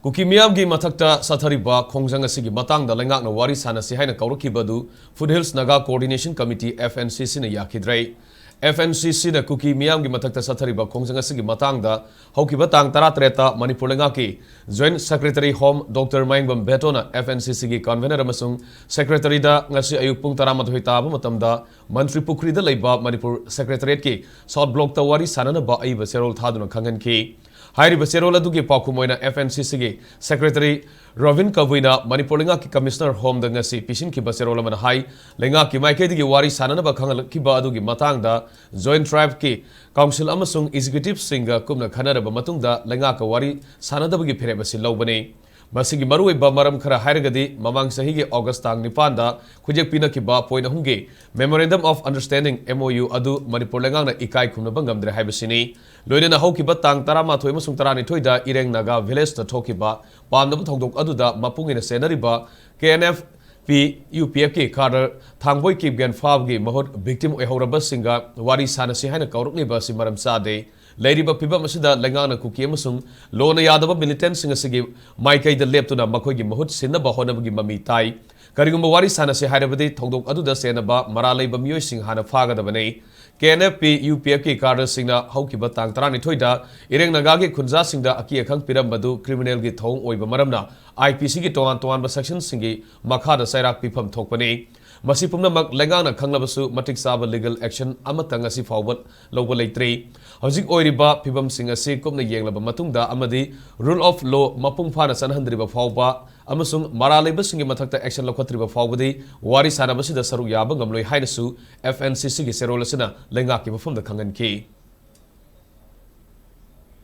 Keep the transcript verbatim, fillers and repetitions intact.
ꯀꯨꯀꯤ ꯃꯤꯌꯥꯝꯒꯤ ꯃꯊꯛꯇ ꯆꯠꯊꯔꯤꯕ ꯈꯣꯡꯖꯪ ꯑꯁꯤꯒꯤ ꯃꯇꯥꯡꯗ ꯂꯩꯉꯥꯛꯅ ꯋꯥꯔꯤ ꯁꯥꯟꯅꯁꯤ ꯍꯥꯏꯅ ꯀꯧꯔꯛꯈꯤꯕ ꯑꯗꯨ Foot Hills Naga Coordination Committee, F N C C ꯅ ꯌꯥꯈꯤꯗ꯭ꯔꯦ꯫ F N C C ꯅ ꯀꯨꯀꯤ ꯃꯤꯌꯥꯝꯒꯤ ꯃꯊꯛꯇ ꯆꯠꯊꯔꯤꯕ ꯈꯣꯡꯖꯪ ꯑꯁꯤꯒꯤ ꯃꯇꯥꯡꯗ ꯍꯧꯈꯤꯕ ꯇꯥꯡ ꯇꯔꯥꯇꯔꯦꯠꯇ ꯃꯅꯤꯄꯨꯔ ꯂꯩꯉꯥꯛꯀꯤ Joint Secretary Home Doctor ꯃꯥꯌꯦꯡꯕꯝ ꯚꯦꯇꯣꯅ F N C C ꯒꯤ convener ꯑꯃꯁꯨꯡ secretaryꯗ ꯉꯁꯤ ꯑꯌꯨꯛ ꯄꯨꯡ ꯇꯔꯥꯃꯥꯊꯣꯏ ꯇꯥꯕ ꯃꯇꯝꯗ ꯃꯟꯇ꯭ꯔꯤ ꯄꯨꯈ꯭ꯔꯤꯗ ꯂꯩꯕ ꯃꯅꯤꯄꯨꯔ Secretariatꯀꯤ South Blockꯇ ꯋꯥꯔꯤ ꯁꯥꯟꯅꯅꯕ ꯑꯏꯕ ꯆꯦꯔꯣꯜ ꯊꯥꯗꯨꯅ ꯈꯪꯍꯟꯈꯤ꯫ ꯍꯥꯏꯔꯤꯕ ꯆꯦꯔꯣꯜ ꯑꯗꯨꯒꯤ ꯄꯥꯎꯈꯨꯝ ꯑꯣꯏꯅ F N C Cꯒꯤ Secretary ꯔꯣꯕꯤꯟ ꯀꯕꯨꯏꯅ ꯃꯅꯤꯄꯨꯔ ꯂꯩꯉꯥꯛꯀꯤ Commissioner Homeꯗ ꯉꯁꯤ ꯄꯤꯁꯤꯟꯈꯤꯕ ꯆꯦꯔꯣꯜ ꯑꯃꯅ ꯍꯥꯏ, ꯂꯩꯉꯥꯛꯀꯤ ꯃꯥꯏꯀꯩꯗꯒꯤ ꯋꯥꯔꯤ ꯁꯥꯟꯅꯅꯕ ꯈꯪꯍꯜꯂꯛꯈꯤꯕ ꯑꯗꯨꯒꯤ ꯃꯇꯥꯡꯗ Joint Tribeꯀꯤ Council ꯑꯃꯁꯨꯡ Executiveꯁꯤꯡꯒ ꯀꯨꯞꯅ ꯈꯟꯅꯔꯕ ꯃꯇꯨꯡꯗ ꯂꯩꯉꯥꯛꯀ ꯋꯥꯔꯤ ꯁꯥꯟꯅꯗꯕꯒꯤ ꯐꯤꯔꯦꯞ ꯑꯁꯤ ꯂꯧꯕꯅꯤ꯫ ꯃꯁꯤꯒꯤ ꯃꯔꯨꯑꯣꯏꯕ ꯃꯔꯝ ꯈꯔ ꯍꯥꯏꯔꯒꯗꯤ, ꯃꯃꯥꯡ ꯆꯍꯤꯒꯤ August ꯇꯥꯡ ꯅꯤꯄꯥꯟꯗ ꯈꯨꯠꯌꯦꯛ ꯄꯤꯅꯈꯤꯕ point ꯑꯍꯨꯝꯒꯤ Memorandum of Understanding, M O U, ꯑꯗꯨ ꯃꯅꯤꯄꯨꯔ ꯂꯩꯉꯥꯛꯅ ꯏꯀꯥꯏ ꯈꯨꯝꯅꯕ ꯉꯝꯗ꯭ꯔꯦ ꯍꯥꯏꯕꯁꯤꯅꯤ꯫ ꯂꯣꯏꯅꯅ ꯍꯧꯈꯤꯕ ꯇꯥꯡ ꯇꯔꯥꯃꯥꯊꯣꯏ ꯑꯃꯁꯨꯡ ꯇꯔꯥꯅꯤꯊꯣꯏꯗ ꯏꯔꯦꯡ ꯅꯥꯒꯥ Villageꯇ ꯊꯣꯛꯈꯤꯕ ꯄꯥꯝꯗꯕ ꯊꯧꯗꯣꯛ ꯑꯗꯨꯗ ꯃꯄꯨꯡ ꯑꯣꯏꯅ ꯆꯦꯟꯅꯔꯤꯕ K N F P U P Fꯀꯤ cadre ꯊꯥꯡꯕꯣꯏ Kipgen ꯐꯥꯕꯒꯤ ꯃꯍꯨꯠ victim ꯑꯣꯏꯍꯧꯔꯕꯁꯤꯡꯒ ꯋꯥꯔꯤ ꯁꯥꯟꯅꯁꯤ ꯍꯥꯏꯅ ꯀꯧꯔꯛꯂꯤꯕ ꯑꯁꯤ ꯃꯔꯝ ꯆꯥꯗꯦ꯫ ꯂꯩꯔꯤꯕ ꯐꯤꯚꯝ ꯑꯁꯤꯗ ꯂꯩꯉꯥꯛꯅ ꯀꯨꯀꯤ ꯑꯃꯁꯨꯡ ꯂꯣꯅ ꯌꯥꯗꯕ militantꯁꯤꯡ ꯑꯁꯤꯒꯤ ꯃꯥꯏꯀꯩꯗ ꯂꯦꯞꯇꯨꯅ ꯃꯈꯣꯏꯒꯤ ꯃꯍꯨꯠ ꯁꯤꯟꯅꯕ ꯍꯣꯠꯅꯕꯒꯤ ꯃꯃꯤ ꯇꯥꯏ꯫ ꯀꯔꯤꯒꯨꯝꯕ ꯋꯥꯔꯤ ꯁꯥꯟꯅꯁꯤ ꯍꯥꯏꯔꯕꯗꯤ ꯊꯧꯗꯣꯛ ꯑꯗꯨꯗ ꯆꯦꯟꯅꯕ ꯃꯔꯥꯜ ꯂꯩꯕ ꯃꯤꯑꯣꯏꯁꯤꯡ ꯍꯥꯟꯅ ꯐꯥꯒꯗꯕꯅꯤ꯫ K N F P U P Fꯀꯤ cadreꯁꯤꯡꯅ ꯍꯧꯈꯤꯕ ꯇꯥꯡ ꯇꯔꯥꯅꯤꯊꯣꯏꯗ ꯏꯔꯦꯡ ꯅꯥꯒꯥꯒꯤ ꯈꯨꯟꯖꯥꯁꯤꯡꯗ ꯑꯀꯤ ꯑꯈꯪ ꯄꯤꯔꯝꯕꯗꯨ criminalꯒꯤ ꯊꯧꯑꯣꯡ ꯑꯣꯏꯕ ꯃꯔꯝꯅ I P Cꯒꯤ ꯇꯣꯉꯥꯟ ꯇꯣꯉꯥꯟꯕ sectionꯁꯤꯡꯒꯤ ꯃꯈꯥꯗ ꯆꯩꯔꯥꯛ ꯄꯤꯐꯝ ꯊꯣꯛꯄꯅꯤ꯫ ꯃꯁꯤ ꯄꯨꯝꯅꯃꯛ ꯂꯩꯉꯥꯛꯅ ꯈꯪꯂꯕꯁꯨ ꯃꯇꯤꯛ ꯆꯥꯕ legal action ꯑꯃꯠꯇ ꯉꯁꯤ ꯐꯥꯎꯕ ꯂꯧꯕ ꯂꯩꯇ꯭ꯔꯤ꯫ ꯍꯧꯖꯤꯛ ꯑꯣꯏꯔꯤꯕ ꯐꯤꯚꯝꯁꯤꯡ ꯑꯁꯤ ꯀꯨꯞꯅ ꯌꯦꯡꯂꯕ ꯃꯇꯨꯡꯗ ꯑꯃꯗꯤ rule of law ꯃꯄꯨꯡ ꯐꯥꯅ ꯆꯠꯅꯍꯟꯗ꯭ꯔꯤꯕ ꯐꯥꯎꯕ ꯑꯃꯁꯨꯡ ꯃꯔꯥꯜ ꯂꯩꯕꯁꯤꯡꯒꯤ ꯃꯊꯛꯇ action ꯂꯧꯈꯠꯇ꯭ꯔꯤꯕ ꯐꯥꯎꯕꯗꯤ ꯋꯥꯔꯤ ꯁꯥꯟꯅꯕꯁꯤꯗ ꯁꯔꯨꯛ ꯌꯥꯕ ꯉꯝꯂꯣꯏ ꯍꯥꯏꯅꯁꯨ F N C Cꯒꯤ ꯆꯦꯔꯣꯜ ꯑꯁꯤꯅ ꯂꯩꯉꯥꯛꯀꯤ ꯃꯐꯝꯗ ꯈꯪꯍꯟꯈꯤ꯫